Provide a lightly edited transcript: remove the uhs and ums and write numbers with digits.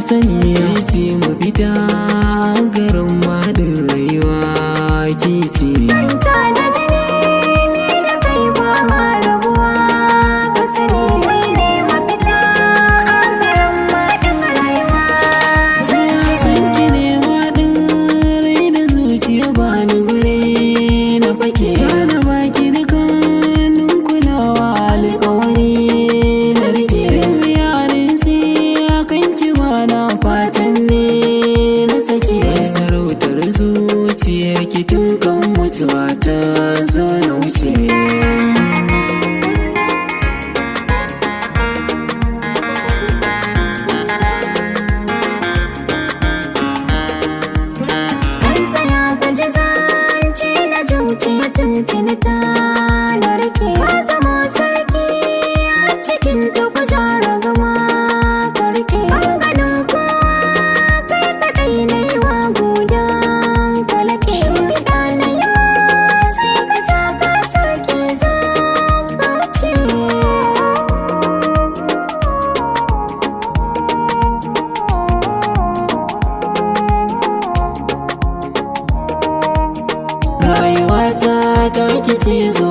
sani ce mafita garin maɗin rayuwa kici. Hanta da jini ni da kai ba ma rabuwa ka sani kai ne mafita a garin maɗin rayuwa zance. San ki ne maɗin rai da zuciya ba ni guri na fake. Na baki dukkanin kulawa alƙawari na rike. Yarin sai kan ki ba na fatan ne na sake. Sarautar zuciyar ki tun kan mutuwa ta zo na wuce. An tsaya ka ji zance na zuciya tuntuni ta narke. Ka zama sarki a cikin ta kujara gama ka rike. Ban ganin kowa kai kaɗai na yi wa gudan kalake. Shimfiɗa na yi ma sai ka taka sarki zan kauce. Rayuwata ta kice zo